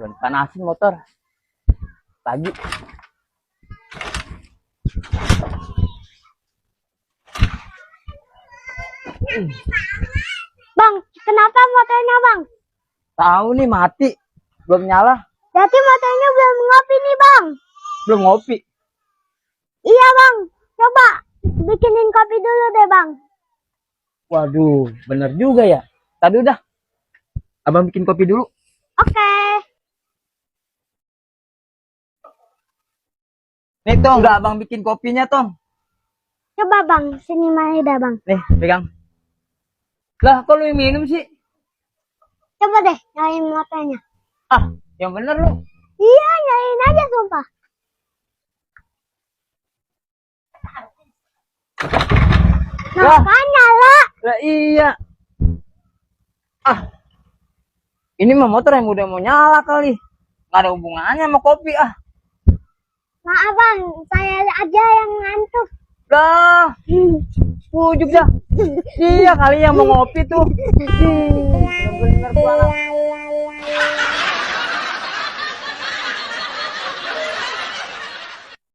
Belum panasin motor. Pagi. Bang, kenapa motornya bang? Tahu nih mati. Belum nyala. Berarti motornya belum ngopi nih bang. Belum ngopi. Iya bang, coba bikinin kopi dulu deh bang. Waduh, bener juga ya. Tadi udah. Abang bikin kopi dulu. Oke. Nih Tong, udah abang bikin kopinya Tong. Coba bang, sini mari dah bang. Nih, pegang. Lah, kok lu yang minum sih? Coba deh nyalain motornya. Ah, yang bener lu. Iya, nyalain aja sumpah. Nah, Wah. kan nyala. Lah iya. Ah, ini mah motor yang udah mau nyala kali. Nggak ada hubungannya sama kopi ah. Maaf bang, saya aja yang ngantuk. Lah, ujuk dah. Iya kali yang mau ngopi tuh. Bener-bener gua.